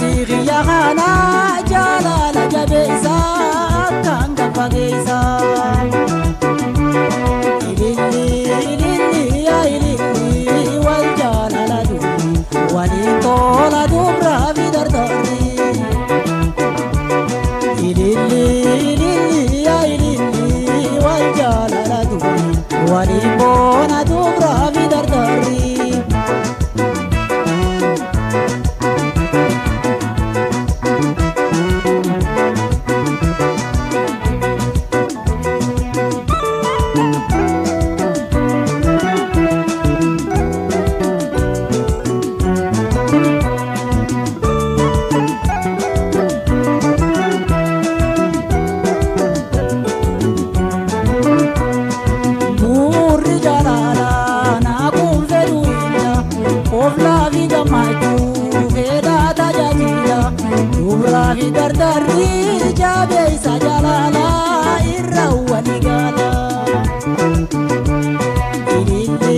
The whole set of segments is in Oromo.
Jaarsi kana jaalala jabeessa kan gafageessa. Ililli ililli yaa ililli wal jaalala duri waliin tola dubraa fi dardarri. Ililli ililli yaa ililli wal jaalala duri waliin boona dubraa fi dardarri. Dardarri jabeessa jaalala irra walii gala. Ililli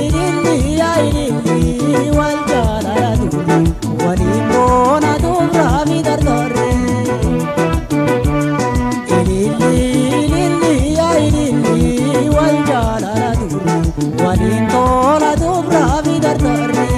ililli yaa ililli wal jaalala duri waliin boona dubraa fi dardarri. Ililli ililli yaa ililli wal jaalala duri waliin tola dubraa fi dardarri.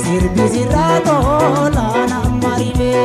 Sirbi sirraa tola nama ribee.